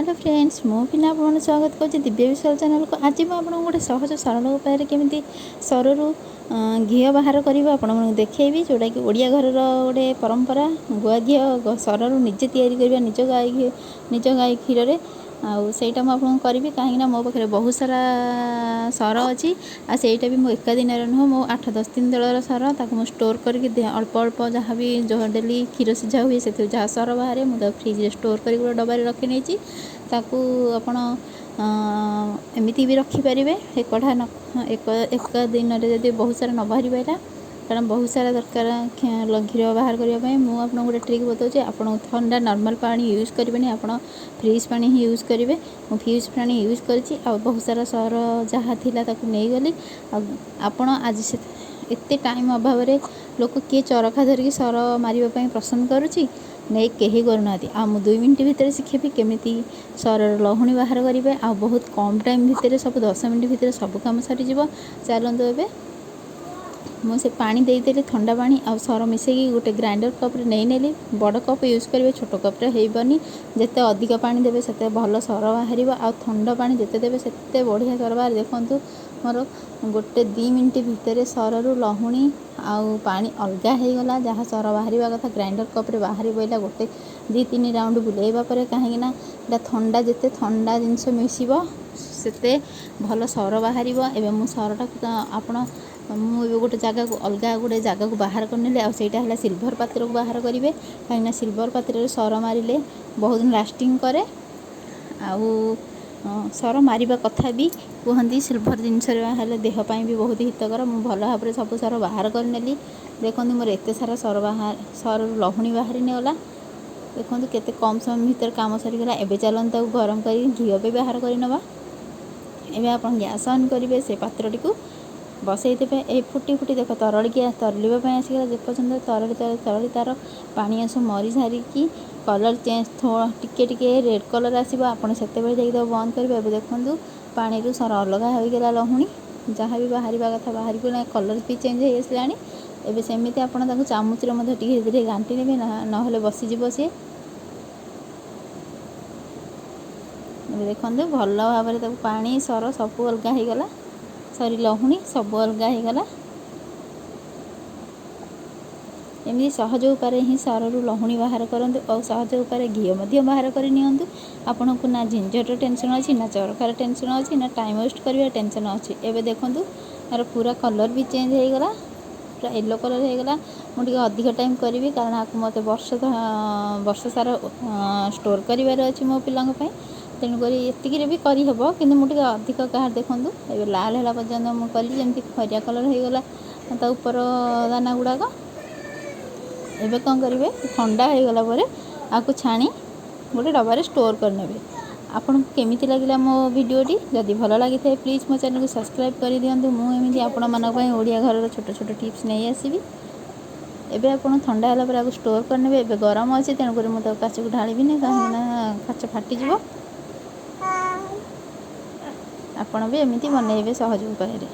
Hello friends, ମୁଁ ପିନା ଆପଣଙ୍କୁ ସ୍ୱାଗତ କରୁଛି ଦିବ୍ୟ ବିଶ୍ୱାଳ ଚ୍ୟାନେଲକୁ। ଆଜି ମୁଁ ଆପଣଙ୍କୁ ଗୋଟେ ସହଜ ସରଳ ଉପାୟରେ କେମିତି ସରରୁ ଘିଅ ବାହାର କରିବ ଆପଣମାନଙ୍କୁ ଦେଖେଇବି, ଯେଉଁଟାକି ଓଡ଼ିଆ ଘରର ଗୋଟେ ପରମ୍ପରା। ଗୁଆ ଘିଅ ସରରୁ ନିଜେ ତିଆରି କରିବା, ନିଜ ଗାଈ ଘିଅ, ନିଜ ଗାଈ କ୍ଷୀରରେ। ଆଉ ସେଇଟା ମୁଁ ଆପଣଙ୍କୁ କରିବି, କାହିଁକିନା ମୋ ପାଖରେ ବହୁତ ସାରା ସର ଅଛି। ଆଉ ସେଇଟା ବି ମୁଁ ଏକା ଦିନରେ ନୁହଁ, ମୁଁ 8-10 ଦିନ ତଳର ସର, ତାକୁ ମୁଁ ଷ୍ଟୋର୍ କରିକି ଅଳ୍ପ ଅଳ୍ପ ଯାହା ବି ଡେଲି କ୍ଷୀର ସିଝା ହୁଏ ସେଥିରୁ ଯାହା ସର ବାହାରେ ମୁଁ ତାକୁ ଫ୍ରିଜ୍ରେ ଷ୍ଟୋର୍ କରିକି ଗୋଟେ ଡବାରେ ରଖିନେଇଛି। ତାକୁ ଆପଣ ଏମିତି ବି ରଖିପାରିବେ, ଏକଠା ନ ଏକ ଦିନରେ ଯଦି ବହୁତ ସାରା ନ ବାହାରି ପାରିଲା, କାରଣ ବହୁତ ସାରା ଦରକାର କ୍ଷୀର ବାହାର କରିବା ପାଇଁ। ମୁଁ ଆପଣଙ୍କୁ ଗୋଟେ ଟ୍ରିକ୍ ବତାଉଛି, ଆପଣ ଥଣ୍ଡା ନର୍ମାଲ୍ ପାଣି ୟୁଜ୍ କରିବେନି, ଆପଣ ଫ୍ରିଜ୍ ପାଣି ହିଁ ୟୁଜ୍ କରିବେ। ମୁଁ ଫ୍ରିଜ୍ ପାଣି ୟୁଜ୍ କରିଛି ଆଉ ବହୁତ ସାରା ସର ଯାହା ଥିଲା ତାକୁ ନେଇଗଲି। ଆଉ ଆପଣ ଆଜି ସେ ଏତେ ଟାଇମ୍ ଅଭାବରେ ଲୋକ କିଏ ଚରଖା ଧରିକି ସର ମାରିବା ପାଇଁ ପସନ୍ଦ କରୁଛି? ନେଇ କେହି କରୁନାହାନ୍ତି। ଆଉ ମୁଁ 2 ମିନିଟ୍ ଭିତରେ ଶିଖେଇବି କେମିତି ସରର ଲହୁଣୀ ବାହାର କରିବେ, ଆଉ ବହୁତ କମ୍ ଟାଇମ୍ ଭିତରେ, ସବୁ 10 ମିନିଟ୍ ଭିତରେ ସବୁ କାମ ସରିଯିବ। ଚାଲନ୍ତୁ, ଏବେ ମୁଁ ସେ ପାଣି ଦେଇଦେଲି, ଥଣ୍ଡା ପାଣି ଆଉ ସର ମିଶାଇକି ଗୋଟେ ଗ୍ରାଇଣ୍ଡର କପ୍ରେ ନେଇନେଲି। ବଡ଼ କପ୍ ୟୁଜ୍ କରିବେ, ଛୋଟ କପ୍ରେ ହେଇବନି। ଯେତେ ଅଧିକ ପାଣି ଦେବେ ସେତେ ଭଲ ସର ବାହାରିବ, ଆଉ ଥଣ୍ଡା ପାଣି ଯେତେ ଦେବେ ସେତେ ବଢ଼ିଆ ସର ବାହାରିବ। ଦେଖନ୍ତୁ, ମୋର ଗୋଟେ 2 ମିନିଟ୍ ଭିତରେ ସରରୁ ଲହୁଣୀ ଆଉ ପାଣି ଅଲଗା ହେଇଗଲା। ଯାହା ସର ବାହାରିବା କଥା ଗ୍ରାଇଣ୍ଡର କପ୍ରେ ବାହାରି ପଡ଼ିଲା ଗୋଟେ 2-3 ରାଉଣ୍ଡ ବୁଲେଇବା ପରେ, କାହିଁକିନା ଏଇଟା ଥଣ୍ଡା, ଯେତେ ଥଣ୍ଡା ଜିନିଷ ମିଶିବ ସେତେ ଭଲ ସର ବାହାରିବ। ଏବେ ମୁଁ ସରଟାକୁ ତ ଆପଣ ମୁଁ ଏବେ ଗୋଟେ ଜାଗାକୁ ଅଲଗା ଗୋଟେ ଜାଗାକୁ ବାହାର କରିନେଲି, ଆଉ ସେଇଟା ହେଲା ସିଲଭର ପାତ୍ରକୁ ବାହାର କରିବେ, କାହିଁକିନା ସିଲଭର ପାତ୍ରରେ ସର ମାରିଲେ ବହୁତ ଦିନ ଲାଷ୍ଟିଂ କରେ। ଆଉ ସର ମାରିବା କଥା ବି କୁହନ୍ତି, ସିଲଭର ଜିନିଷରେ ହେଲେ ଦେହ ପାଇଁ ବି ବହୁତ ହିତକର। ମୁଁ ଭଲ ଭାବରେ ସବୁ ସର ବାହାର କରିନେଲି। ଦେଖନ୍ତୁ, ମୋର ଏତେ ସାରା ସର ସରରୁ ଲହୁଣୀ ବାହାରି ନେଗଲା। ଦେଖନ୍ତୁ କେତେ କମ୍ ସମୟ ଭିତରେ କାମ ସରିଗଲା। ଏବେ ଚାଲନ୍ତୁ ତାକୁ ଗରମ କରି ଘିଅ ବି ବାହାର କରିନେବା। ଏବେ ଆପଣ ଗ୍ୟାସ୍ ଅନ୍ କରିବେ, ସେ ପାତ୍ରଟିକୁ ବସେଇଦେବେ। ଏଇ ଫୁଟି ଫୁଟି ଦେଖ ତରଳିକି ତରଳିବା ପାଇଁ ଆସିଗଲା। ଯେପର୍ଯ୍ୟନ୍ତ ତରଳି ତରଳି ତରଳି ତା'ର ପାଣି ଅଂଶ ମରି ସାରିକି କଲର୍ ଚେଞ୍ଜ ଟିକେ ଟିକେ ରେଡ଼୍ କଲର୍ ଆସିବ, ଆପଣ ସେତେବେଳେ ଯାଇକି ତାକୁ ବନ୍ଦ କରିବେ। ଏବେ ଦେଖନ୍ତୁ ପାଣିରୁ ସର ଅଲଗା ହୋଇଗଲା, ଲହୁଣୀ ଯାହା ବି ବାହାରିବା କଥା ବାହାରିବ ନା, କଲର୍ ବି ଚେଞ୍ଜ ହେଇ ଆସିଲାଣି। ଏବେ ସେମିତି ଆପଣ ତାକୁ ଚାମଚରେ ମଧ୍ୟ ଟିକେ ଧୀରେ ଘାଣ୍ଟି ନେବେ, ନହେଲେ ବସିଯିବ ସିଏ। ଏବେ ଦେଖନ୍ତୁ ଭଲ ଭାବରେ ତାକୁ ପାଣି ସର ସବୁ ଅଲଗା ହେଇଗଲା, ସରି ଲହୁଣୀ ସବୁ ଅଲଗା ହେଇଗଲା। ଏମିତି ସହଜ ଉପାୟରେ ହିଁ ସରରୁ ଲହୁଣୀ ବାହାର କରନ୍ତୁ ଆଉ ସହଜ ଉପାୟରେ ଘିଅ ମଧ୍ୟ ବାହାର କରି ନିଅନ୍ତୁ। ଆପଣଙ୍କୁ ନା ଝିଞ୍ଝଟର ଟେନସନ୍ ଅଛି, ନା ଚରଖାର ଟେନସନ୍ ଅଛି, ନା ଟାଇମ୍ ୱେଷ୍ଟ କରିବା ଟେନସନ୍ ଅଛି। ଏବେ ଦେଖନ୍ତୁ ତାର ପୁରା କଲର୍ ବି ଚେଞ୍ଜ ହେଇଗଲା, ପୁରା ୟେଲୋ କଲର୍ ହେଇଗଲା। ମୁଁ ଟିକେ ଅଧିକ ଟାଇମ୍ କରିବି, କାରଣ ଆକୁ ମୋତେ ବର୍ଷ ସାରା ଷ୍ଟୋର୍ କରିବାର ଅଛି ମୋ ପିଲାଙ୍କ ପାଇଁ। ତେଣୁକରି ଏତିକିରେ ବି କରିହେବ, କିନ୍ତୁ ମୁଁ ଟିକେ ଅଧିକ କାହାର। ଦେଖନ୍ତୁ ଏବେ ଲାଲ ହେଲା ପର୍ଯ୍ୟନ୍ତ ମୁଁ କଲି, ଯେମିତି ଖଇରିଆ କଲର୍ ହେଇଗଲା ତା ଉପର ଦାନା ଗୁଡ଼ାକ। ଏବେ କ'ଣ କରିବେ, ଥଣ୍ଡା ହେଇଗଲା ପରେ ଆକୁ ଛାଣି ଗୋଟେ ଡବାରେ ଷ୍ଟୋର୍ କରିନେବେ। ଆପଣଙ୍କୁ କେମିତି ଲାଗିଲା ମୋ ଭିଡ଼ିଓଟି? ଯଦି ଭଲ ଲାଗିଥାଏ ପ୍ଲିଜ୍ ମୋ ଚ୍ୟାନେଲକୁ ସବସ୍କ୍ରାଇବ୍ କରିଦିଅନ୍ତୁ। ମୁଁ ଏମିତି ଆପଣମାନଙ୍କ ପାଇଁ ଓଡ଼ିଆ ଘରର ଛୋଟ ଛୋଟ ଟିପ୍ସ ନେଇ ଆସିବି। ଏବେ ଆପଣ ଥଣ୍ଡା ହେଲା ପରେ ଆକୁ ଷ୍ଟୋର୍ କରିନେବେ। ଏବେ ଗରମ ଅଛି, ତେଣୁକରି ମୁଁ ତାକୁ କାଚକୁ ଢାଳିବିନି, କାହିଁକିନା କାଚ ଫାଟିଯିବ। ଆପଣ ବି ଏମିତି ବନେଇବେ ସହଜ ଉପାୟରେ।